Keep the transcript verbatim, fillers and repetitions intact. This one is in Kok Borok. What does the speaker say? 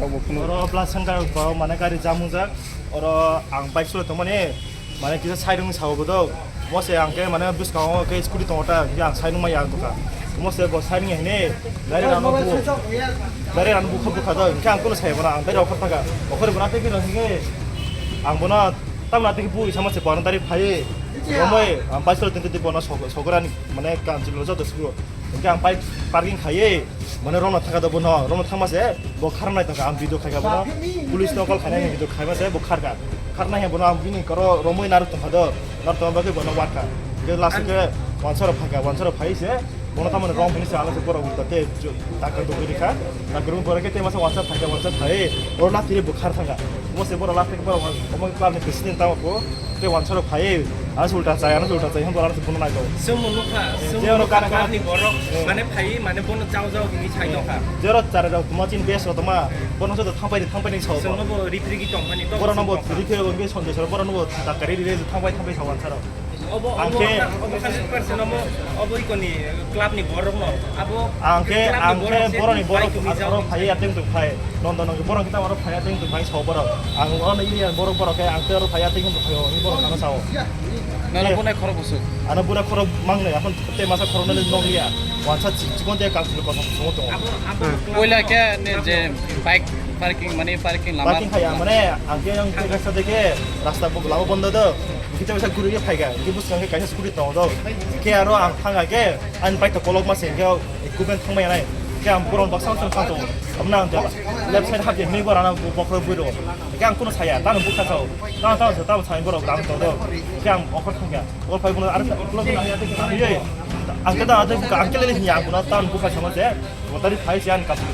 Oro Blasangkar borok mane gari jam wngjak. Oro ang bike sulai tongmani mane kisa side wngwi sao bodo. Mose ang khe mane bwskango khe scooty tongo ta, khe ang side wngmaya ang tongkha. Mose bo side wngya hini gari rano bu, gari rano bukha bukha do. Khe ang kono sai bono ang gari okhor thangkha. Okhor bono tei khe hingke ang bono tamna tei bu sama se bono dari phai. Romoi ang bike sulai tongte bono sogorani mane kanchilo joto sugo. Hingke ang bike parking khaiwi, mane romna thangkha do bono, romna thangma se bo kharnai tongkha, ang video khaikha bono, police no call khainai video khaima se bo kharkha, kharnai he bono ang bini koro romwi narwk tongkha do, narwk tongma bagwi bono watkha, je last khe wansa rok phaikha, wansa rok phai se bono tamoni rom hini se ala se borok ulta te takar dogwi rikha, takar dogwi borok khe te masa wansa phaikha, wansa phai oro lathi bo khar thangkha, omo se borok last khe borok omo club ni president tamo bo te wansa rok phai. Ano se ulta chai, ano se ulta chai, hwnba ano se bono naitho. Chwngno nukha, Eh, chwngno jero nukha, kana kana ni borok, eh. Mane phai, mane bono jao jao hini sai Eh, tongkha. Jero chara rok tuma chini base rok tuma, bono joto thangpai ni, thangpai ni sao. Chwngno bo ripri gi tongmani, to Bono chwng bo tongkha. Ripri rok wngwi sonde soro, bono bo dakari rire thangpai, thangpai sao ansaro. Obo, ang obo, khe obo kha super se nomo, obo ikoni club ni borok no, abo ang khe, club ni ang khe borok se boroni bai borok tumi jao. Asoro phai ateng tu phai. Nonda nongi borok kita oro phaya teng tu phai so borok. Ang oro ni area borok borok khe ang te oro phaya teng tu phai o ni borok ano sao. Nana Eh. Bunai khorok busuk. Ano bura khorok mang nai akhon te masa khorok nai nong ya. Wansa chikon te kang sulu kosong songo tongo. Abo, abo Hmm. Oila khe ne je bike parking mane parking lama. Parking khaya mane ang khe ang khe rasta de khe rasta bo lama bondo do. Kita bisa guru ye phai ga. Ki bus kang khe kaisa scooty tongo do. Khe aro ang thang ga khe ang bike to kolok ma se khe. Kuben thangmai nai. Khe ang boron baksa baksa thang tongo. Amna ang jala. Left side hapje mui borana bokhro buiro. Khe ang kuno saya, tamo bukha sao. Tamo, tamo, tamo sai borok dam to do. Khe ang okhor thangya. Okhor phai bono ar ulo na ya te na ye. Ang khe da ate bukha, ang khe le ni ang kuno tamo bukha sama je. Botari phai se ang kapu.